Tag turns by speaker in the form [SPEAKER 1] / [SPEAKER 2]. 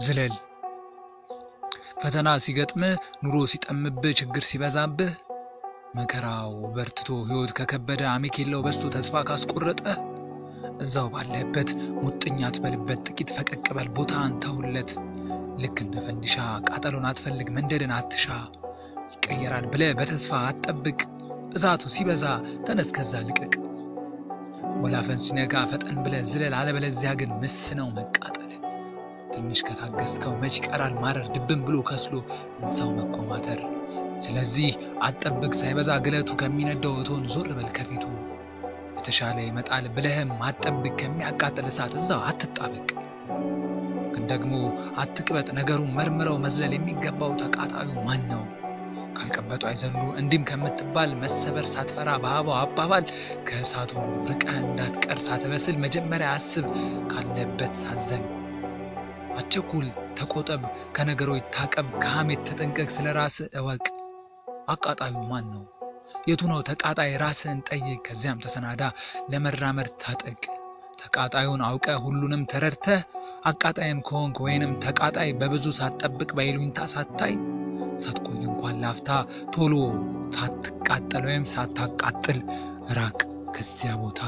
[SPEAKER 1] ዝለል። ፈተና ሲገጥምህ፣ ኑሮ ሲጠምብህ፣ ችግር ሲበዛብህ፣ መከራው በርትቶ ሕይወት ከከበደ፣ አሜኬላው በዝቶ ተስፋ ካስቆረጠ፣ እዛው ባለህበት ሙጥኝ አትበልበት፣ ጥቂት ፈቀቅ በል፣ ቦታህን ተውለት። ልክ እንደ ፈንዲሻ ቃጠሎን አትፈልግ፣ መንደድን አትሻ። ይቀየራል ብለህ በተስፋ አትጠብቅ። እሳቱ ሲበዛ ተነስ ከዛ ልቀቅ። ወላፈን ሲነጋ ፈጠን ብለህ ዝለል፣ አለበለዚያ ግን ምስ ነው መቃጠል። ትንሽ ከታገስከው መች ይቀራል ማረር፣ ድብን ብሎ ከስሎ እዛው መኮማተር። ስለዚህ አትጠብቅ ሳይበዛ ግለቱ፣ ከሚነደው እቶን ዞር በል ከፊቱ። የተሻለ ይመጣል ብለህም አትጠብቅ፣ ከሚያቃጥል እሳት እዛው አትጣበቅ። ግን ደግሞ አትቅበጥ፣ ነገሩን መርምረው መዝለል የሚገባው ተቃጣዩ ማን ነው? ካልቀበጡ አይዘሉ እንዲህም ከምትባል መሰበር ሳትፈራ በአበው አባባል ከእሳቱ ርቀህ እንዳትቀር ሳትበስል መጀመሪያ አስብ ካለበት ሳዘን። አትቸኩል፣ ተቆጠብ፣ ከነገሮች ታቀብ፣ ከሐሜት ተጠንቀቅ፣ ስለ ራስህ እወቅ። አቃጣዩ ማን ነው? የቱ ነው ተቃጣይ? ራስህን ጠይቅ፣ ከዚያም ተሰናዳ ለመራመድ ታጠቅ። ተቃጣዩን አውቀ ሁሉንም ተረድተህ አቃጣይም ከሆንክ ወይንም ተቃጣይ በብዙ ሳትጠብቅ በይሉኝታ ሳታይ ሳትቆይ እንኳን ላፍታ ቶሎ ሳትቃጠል ወይም ሳታቃጥል ራቅ ከዚያ ቦታ።